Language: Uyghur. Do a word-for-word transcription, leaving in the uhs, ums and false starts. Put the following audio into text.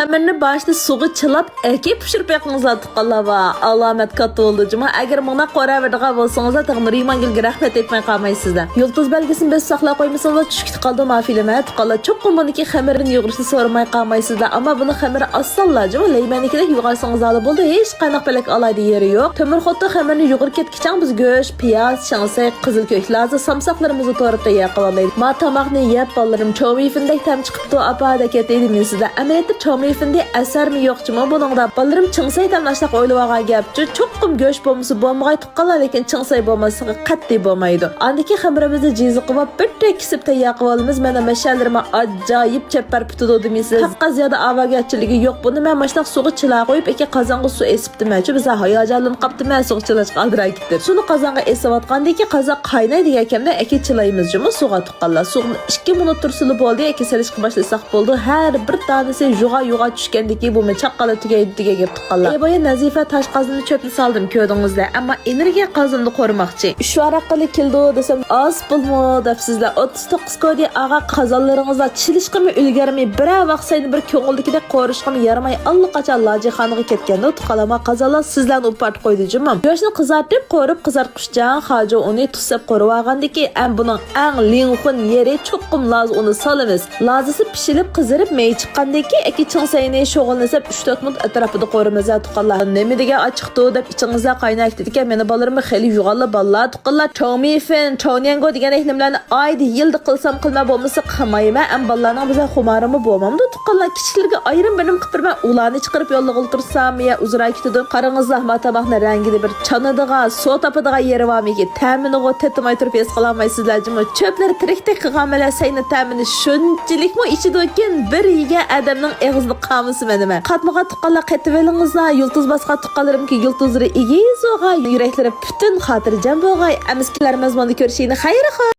خېمىرنى باشتا سۇغا چىلاپ، ئەكىپ پىشۇرۇپ بېقىڭىزلار تۇغقانلار. ۋا، ئالامەت كاتتا بولىدۇ جۇمۇ. ئەگەر مۇنداق قوراۋېرىدىغان بولسىڭىزلار، تېخى نۇرىمانگۈلگە رەھمەت ئېيتماي قالمايسىزلار. يۇلتۇز بەلگىسىنى بۆسۈپ ساقلاپ قويمىسىڭىزلار، چۈشۈكتە قالدى ما فىلىم، ھە، تۇغقانلار. چوقۇم بۇنىڭكى خېمىرىنى يۇغۇرۇشنى سورىماي قالمايسىزلار. ئەمما بۇنى خېمىرى ئاسانلا جۇمۇ، لەيمەننىكىدەك يۇغارسىڭىزلا بولىدۇ، ھېچقانداق پەلەك ئالايدۇ يېرى يوق. تۆمۈر خوتۇن خېمىرىنى يۇغۇرۇپ كەتكۈچە بىز گۆش، پىياز، چىڭسەي، قىزىل كۆك لازا، سامساقلىرىمىزنى توغراپ تەييار قىلىۋالايلى. ما تاماقنى يەپ، بالىلىرىم چاۋمىفىندەك تەم چىقىپتۇ، ئاپا، دەپ كەتتى دېمەيسىزلەر. ئەمەلىيەتتە چاۋمىفىندى ئەسەرمۇ يوق جۇمۇ بۇنىڭدا. بالىلىرىم چىڭسەي تەملەشلىق ئويلىۋالغان گەپ. چوقۇم گۆش بولمىسا بولمىغاي تۇغقانلار، لېكىن چىڭسەي بولماسلىقى قەتئىي بولمايدۇ. ئاندىكى خېمىرىمىزنى جىزىقىپ بىر تەك كېسىپ تەييار قىلىۋالىمىز. مانا مەشەلىرىمۇ ئاجايىپ چەپپەر پۈتىدۇ دېمەيسىز. پەقەت زىيادە ئاۋارىگەرچىلىكى يوق. بۇنى مەن ماشۇنداق سۇغا چىلا قويۇپ، ئەكە قازانغا سۇ ئېسىپتىمەن. چۈ بىز ھاياجانلىنىپ قاپتىمەن سۇغا چىلاشقا ئالدىراپ كېتىپ. سۇنى قازانغا ئېسىۋاتقاندىن كېيىن قازان قاينايدىغان كەمدە ئەكە چىلايمىز جۇمۇ سۇغا تۇغقانلار. سۇغا ئىككى مىنۇت تۇرسىلا بولدى، ئەكە سېلىشقا باشلىساق بولىدۇ. ھەر بىر دانىسى يۇغا يۇغا چۈشكەندىكى بۇمۇ چاققانلا تۈگەيدۇ دېگەن گەپ تۇغقانلار. ئەي بايا نەزىفە تاش قازىنىدا چۆپنى سالدىم، كۆردىڭىزلەر. ئەمما ئېنېرگىيە قازىنىدا قورۇماقچى. ئۈچ ۋاراق قىلىپ كېلىدۇ دېسەم، ئاز پۇلمۇ دەپسىزلەر. ئوتتۇز توققۇز كودى ئاغا قازانلىرىڭىزلار چىلىشقىمۇ ئۈلگۈرمەي، بىرەر ۋاق ساينى بىر كۆڭۈلدىكىدەك قورۇشقىمۇ يارىماي، ئاللىقاچان لاجىخانىغا كەتكەندۇ. تۇغقانلار، قازانلار سىزلەرنى ئۇپارتىپ قويدى جۇمۇ. گۆشنى قىزارتىپ، قورۇپ، قىزارتقۇچ جان خاجۇ ئۇنى تۇز سېلىپ قورۇۋالغاندىكى، ئەم بۇنىڭ ئەڭ لىڭخۇن يېرى چوقۇم لازا ئۇنى سالىمىز. لازىسى پىشىلىپ، قىزىرىپ، مېيى چىققاندىن كېيىن، ئەكە چىڭسەينى شوغۇلنى سېلىپ، ئۈچ تۆت مىنۇت ئەتراپىدا قورۇمىزا تۇغقانلار. نېمە دېگەن ئاچچىقتۇ دەپ ئىچىڭىزلەر قايناپ كېتىدىكەن، مېنىڭ بالىلىرىممۇ خېلى يوغانلا بالىلار تۇغقانلار. چاۋمىفىن، چاۋنيەنگو دېگەندەك نېمىلەرنى ئايدا، يىلدا قىلسام قىلماي بولمىسا قىلمايمەن. ئەم بالىلارنىڭ بىزە خۇمارىمۇ بولمامدۇ تۇغقانلار. كىچىكلىرىگە ئايرىم بىر نېمە قىلىپ بېرىمەن، ئۇلارنى چىقىرىپ يوللىغىلى تۇرسام يا ئۇزراپ كېتىدۇ. قاراڭىزلار، ما تاماقنى رەڭگىنى بىر چانىدىغان، سۇ تاپىدىغان يېرى بارمىكىن؟ تەمىنىغۇ تېتىماي تۇرۇپ ھېس قىلالمايسىزلار جۇمۇ. چۆپلىرى تىرىكتەك قىلغان بىلەن سەينى تەمىنى شۇنچىلىكمۇ ئىچىدىكىن، بىر يېگەن ئادەمنىڭ ئېغىزىدا قالمىسا مەنىمەن. قاتمىغان تۇغقانلار قېتىۋېلىڭىزلار، يۇلتۇز باسقان تۇغقانلىرىمكى يۇلتۇزلىرى ئېگىز بولغاي، يۈرەكلىرى پۈتۈن خاتىرجەم بولغاي. ئەمىسە كېلەر مەزمۇندا كۆرۈشەيلى. خەير خوش.